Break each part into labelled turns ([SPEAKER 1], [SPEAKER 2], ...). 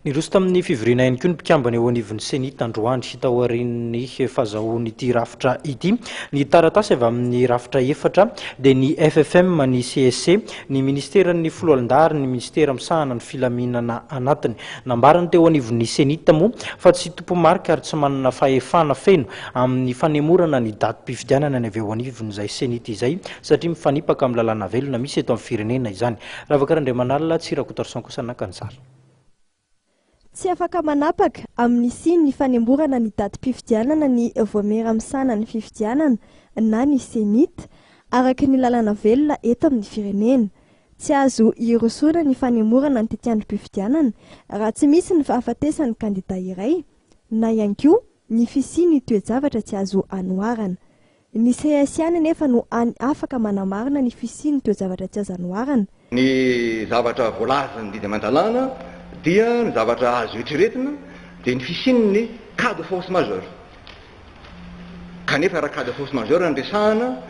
[SPEAKER 1] Niroso tamin'ny fivoriana ihany koa ny mpikambana eo anivon'ny Cenit androany taorian'ny fahazahoan'ity rafitra ity ny taratasy avy amin'ny rafitra efatra dia ny FFM, ny CSC, ny ministeran'ny foloalindahy ary ny ministera misahana ny filaminana anatiny. Nambarany teo anivon'ny Cenit moa fa tsy tompomarika ary tsy manana fahefana feno amin'ny fanemorana ny datim-pifidianana ny avy eo anivon'izay Cenit izay satria mifanipaka amin'ny lalàna velona misy eto amin'ny firenena izany. Ravaka Randriamanalina, Tsirakotarison kosa naka ny sary.
[SPEAKER 2] Tsy afaka manapaka amin'ny hisian'ny fanemorana ny datim-pifidianana ny Vaomiera misahana ny fifidianana na ny Cenit, araka ny lalàna velona eto amin'ny firenena. Tsy azo irosoana ny fanemorana ny tetiandrom-pifidianana raha tsy misy ny fahafatesan'ny kandida iray na ihany koa ny fisian'ny toe-javatra tsy azo anoharana. Ny CES ihany anefa no hany afaka manamarina ny fisian'ny toe-javatra tsy azo anoharana.
[SPEAKER 3] Ny zavatra voalazan'ny didy aman-dalàna dia ny zavatra azo eritreretina dia ny fisian'ny cas de force majeure. Kanefa raha cas de force majeure no resahana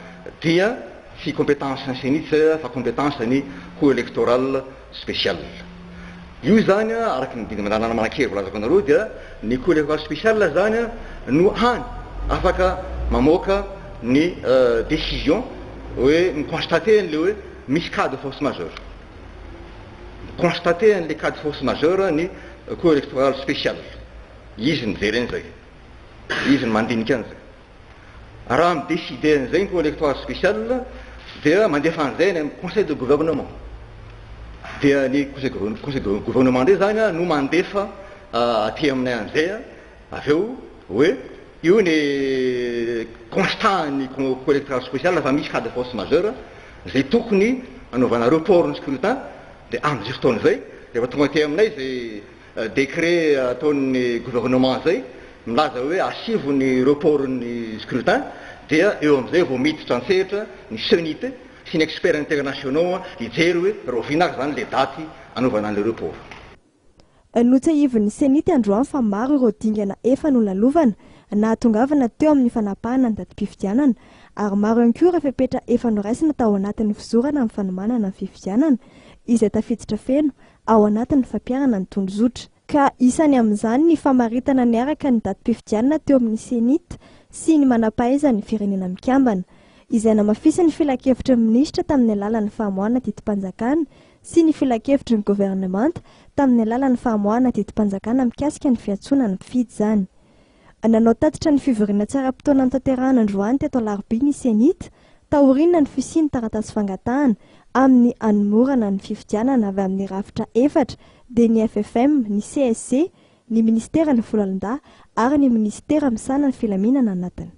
[SPEAKER 3] dia tsy compétence ny Cenit izay fa compétence ny Cour électorale spéciale. Io izany araka ny didy aman-dalàna manan-kery voalazako anareo dia ny Cour électorale spéciale izany no hany afaka mamoaka ny décision hoe mi-constater an'ilay hoe misy cas de force majeure. Mi-constater an'ilay cas de force majeure ny Cour électorale spéciale. Izy mijery an'izay. Izy no mandinika an'izay. Raha mi-decider an'izay ny cour électorale spéciale dia mandefa an'izay any amin'ny conseil de gouvernement. Dia ny conseil conseil de gouvernement indray izany no mandefa aty aminay an'izay avy eo hoe io ny constat ny cour électorale spéciale fa misy cas de force majeure izay tokony hanaovana report ny scrutin dia amin'izay fotoana izay rehefa tonga aty aminay izay Décret ataon'ny gouvernement zay milaza hoe asivo ny report ny scrutin dia eo amizay vao miditra an-tsehatra ny Cenit sy ny experts internationaux hijery hoe rahoviana ary zany le daty anaovana an'le report.
[SPEAKER 2] Notsiahivin'ny Cenit androany fa maro ireo dingana efa nolalovana nahatongavana teo amin'ny fanapahana ny datim-pifidianana ary maro ihany koa ireo fepetra efa noraisina tao anatin'ny fizorana amin'ny fanomanana ny fifidianana izay tafiditra feno ao anatin'ny fampiharana ny tondrozotra, ka isany amin'izany ny famaritana niaraka ny datim-pifidianana teo amin'ny Cenit sy ny manampahaizan'ny Firenena Mikambana, izay namafisin'ny Filankevitry ny Minisitra tamin'ny alalan'ny famoahana didim-panjakana sy ny Filankevitry ny Governemanta tamin'ny alalan'ny famoahana didim-panjakana mikasika ny fiantsoana ny mpifidy izany. Nanao tatitra ny fivoriana tsy ara-potoana notanterahana androany teto Alarobia ny Cenit, taoriana ny fisian'ny taratasy fangatahana amin'ny hanomorana ny fifidianana avy amin'ny rafitra efatra dia ny FFM, ny CSC, ny minisiteran'ny Foloalindahy ary ny minisitera misahana ny filaminana anatiny.